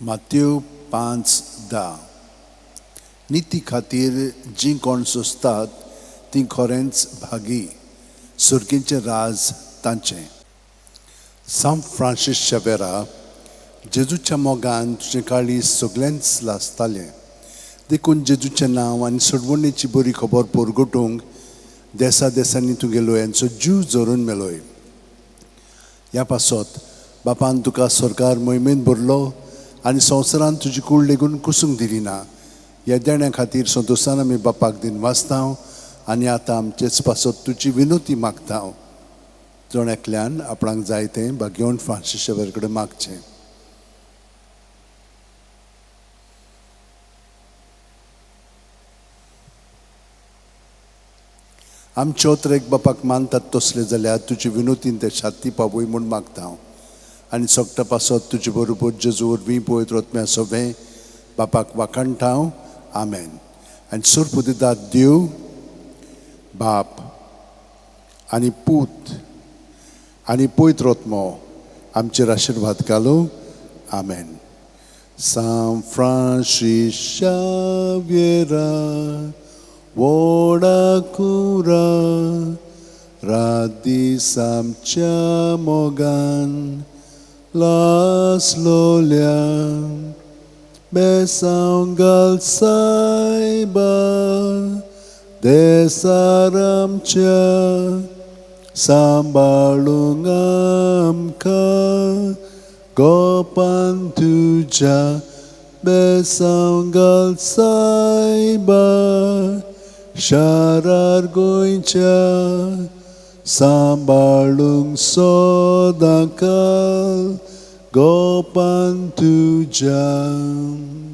मातेव 5:10. निती खातीर जीं कोण सोंसतात तीं खरेंच भागी, सर्गीचें राज तांचें. सांत फ्रांसीस शेवेरा, जेजूच्या मोगान तुजें काळीज सगळेंच लासतालें, देखून जेजूचें नांव आनी सोडवणेची बरी खबर परगटूंक देसा देसांनी तुगेलो यांचो जीव झरून मेलोय. ह्या पासत बापान तुका सरकार मोहिमेंत भरलो आनी संवसारान तुजी कूड लेगून कुसूंक दिली ना. ह्या देण्या खातीर संतोशान आमी बापाक दिन वाचता आनी आतां आमचेच पासत तुजी विनोती मागता. जण एकल्यान आपणाक जाय तें भाग्यवंत फ्रांसीस शेवेर कडेन मागचें. आमच्यो एक बापाक मानतात तसले जाल्यार तुजी विनोतीन ते छाती पावय म्हूण मागता हांव आनी सगटा पासत तुजे बरोबर जेजू वरवीं पवित्र आत्म्या सगळें बापाक वाखाणटा हांव. आमेन. आनी सोरपुदिदात देव बाप आनी पूत आनी पवित्र आत्मो आमचेर आशिर्वाद घालूं. आमेन. सांत फ्रांसीस शाव्येरा व्हडा कुरा रात दीस आमच्या मोगान लासलोल्या बेसांव घाल सायबा देसार आमच्या सांबाळूंक आमकां गोपान तुज्या बेसांव घाल सायबा शारार गोंयच्या सांबाळूंक सदांकाल गोपान तुज्या.